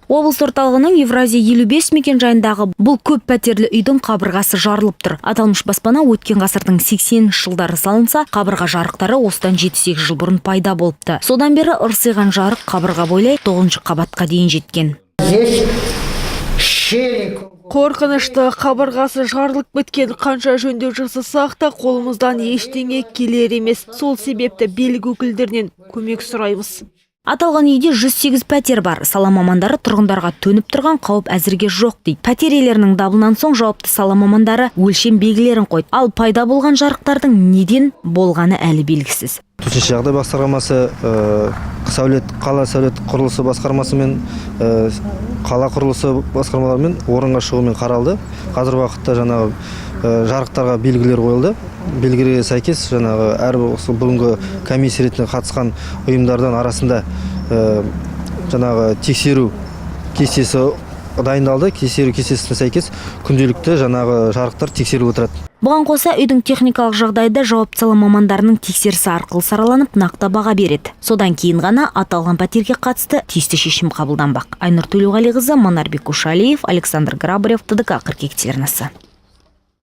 Облыс орталығының Евразия 55 мекенжайындағы бұл көп пәтерлі үйдің қабырғасы жарылып тұр. Аталмыш баспана өткен ғасырдың 80 жылдары салынса, қабырға жарықтары осыдан 7-8 жыл бұрын пайда болыпты. Содан бері ырсиған жарық қабырға бойлай 9 қабатқа дейін жеткен. Здесь щели. Қорқынышты, қабырғасы жарылып кеткен. Қанша жөндеу жасасақ та, қолымыздан ештеңе келер емес. Сол себепті билік өкілдерінен көмек сұраймыз. Аталған үйде 108 пәтер бар. Сала мамандары тұрғындарға төніп тұрған қауіп әзірге жоқ дейді. Пәтер иелерінің дабылынан соң жауапты сала мамандары өлшем белгілерін қойды. Ал пайда болған жарықтардың неден болғаны әлі белгісіз. Төтенше жағдай басқармасы, сәулет, қала сәулет құрылысы басқармасымен, қала құрылысы басқармаларымен орынға шығумен қаралды. Қазіргі уақытта жаңағы жарықтарға белгілер қойылды. Белгілерге сәйкес жаңағы әрбір осы бүгінгі комиссия ретінде қатысқан ұйымдардан арасында жаңағы тексеру кестесі дайындалды. Тексеру кестесіне сәйкес күнделікті жаңағы жарықтар тексеріліп отырады. Бұған қоса, үйдің техникалық жағдайы да жауапты сала мамандарының тексерісі арқылы сараланып, нақты баға береді. Содан кейін ғана аталған пәтерге қатысты тиісті шешім қабылданбақ. Айнұр Төлеуғалиқызы, Манарбек Кушалиев, Александр Грабарев, ТДК 42 телеарнасы.